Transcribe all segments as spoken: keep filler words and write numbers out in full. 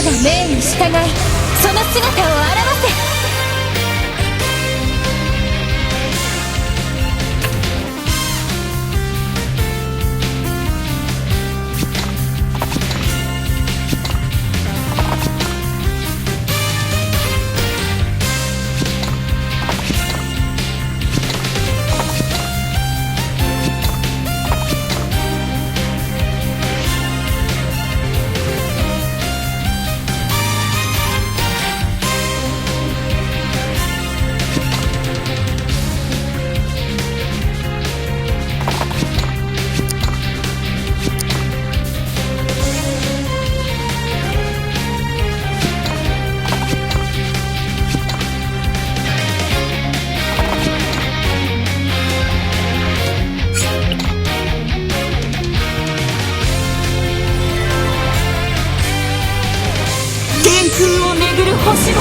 我が命に従い、その姿を現せ。 天空を巡る星々。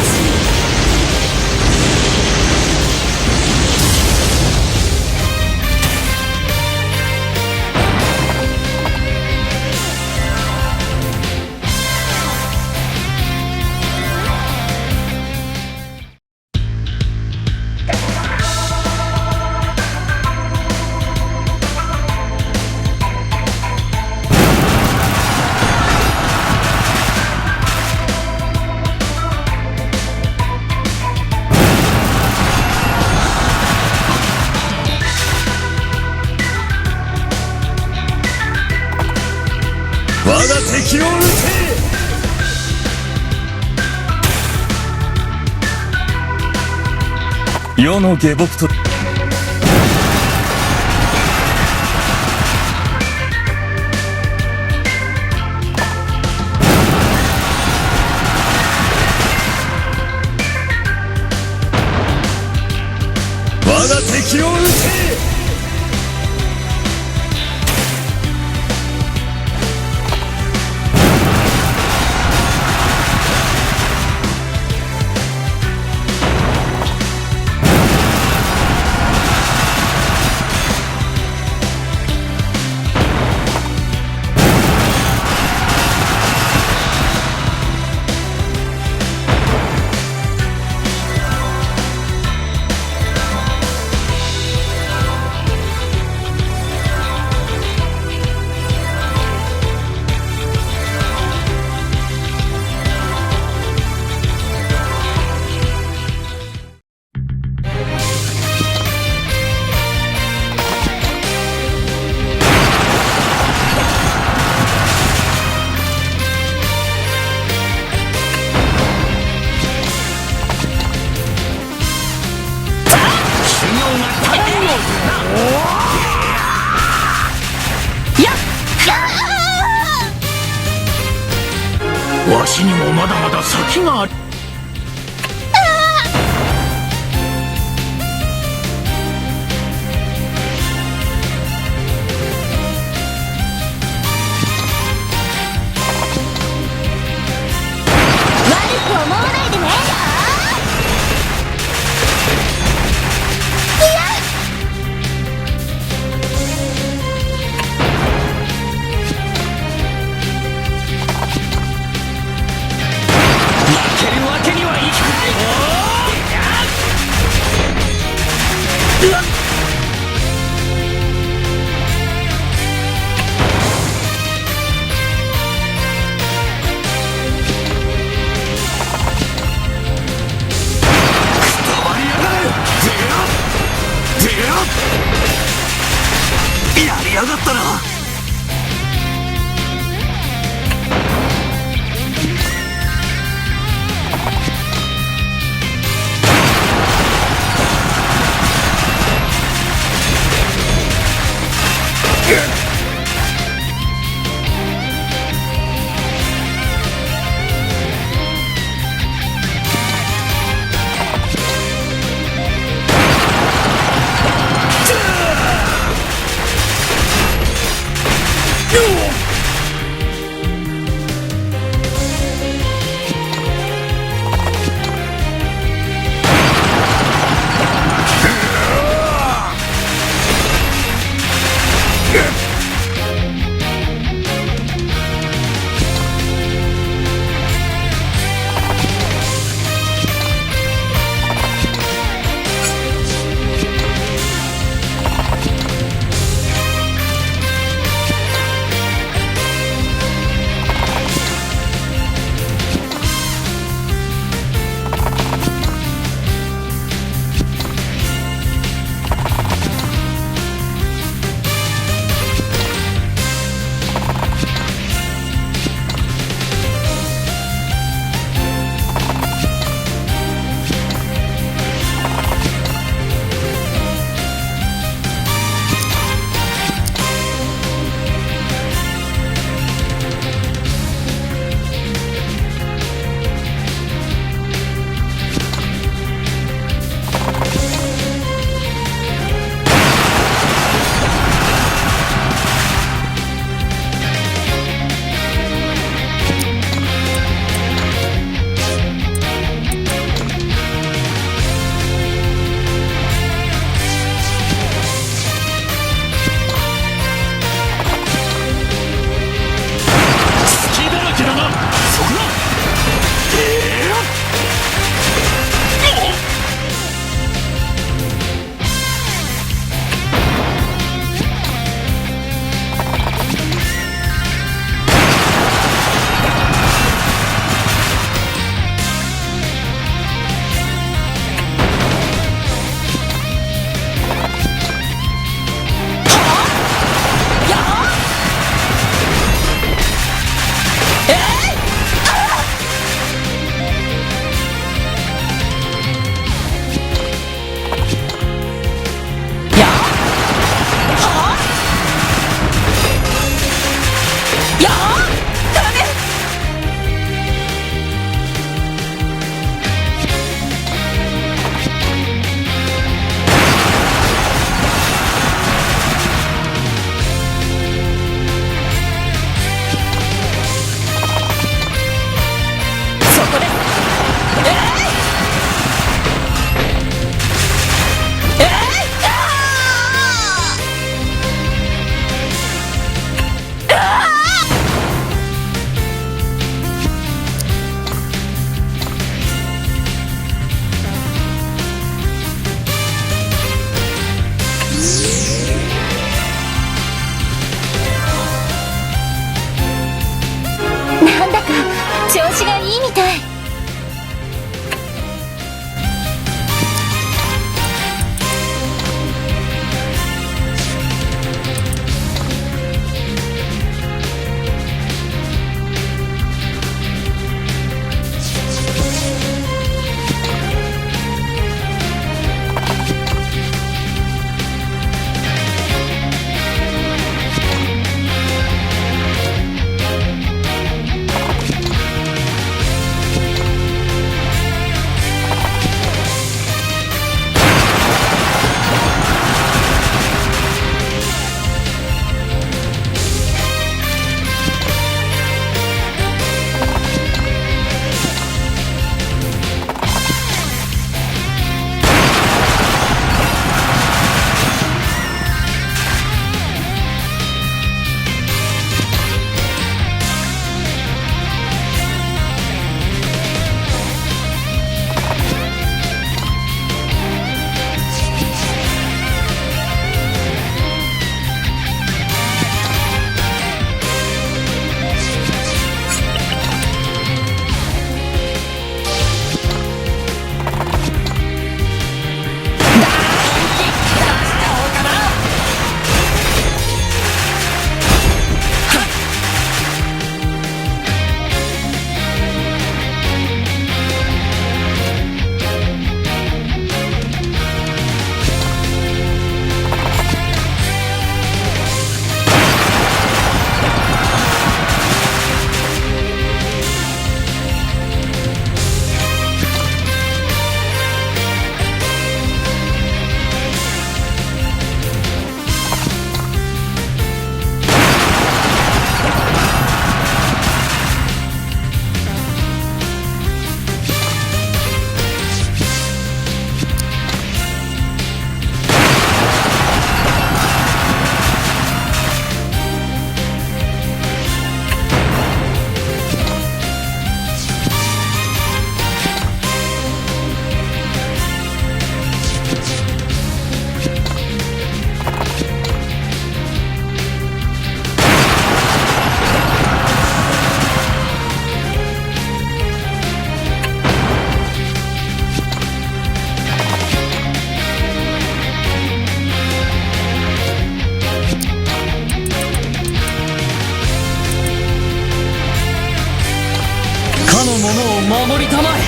我が敵を討て！ 世の下僕と。 我が敵を討て！ わしにもまだまだ先がある。 負けるわけにはいかない。うわっ！ くたばりやがれ！てや！てや！やりやがったな！ くいいみたい。 かの者を守りたまえ。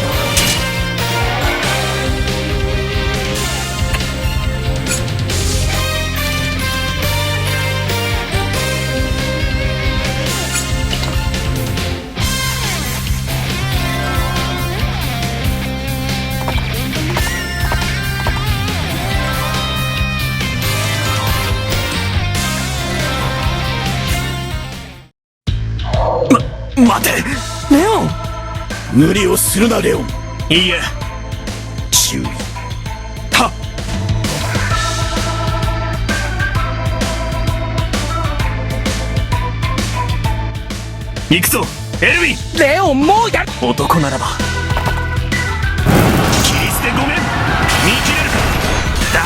ま、待て！レオン！無理をするな、レオン。いいえ。注意。はっ！行くぞ！ エルヴィン！レオン、もうや、男ならば。切り捨てごめん！見切れるか！だ！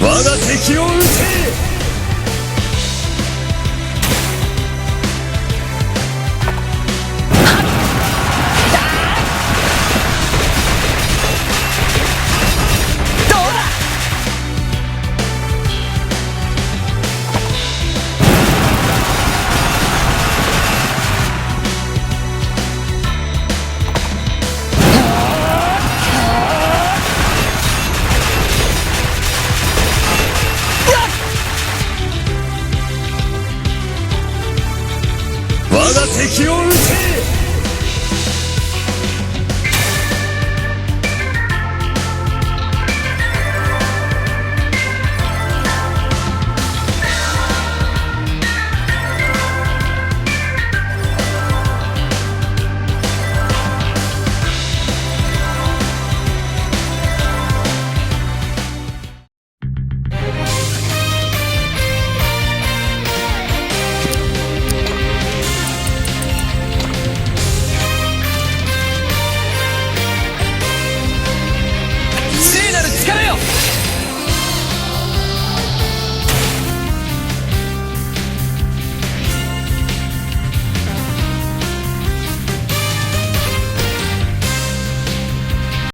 我が敵を討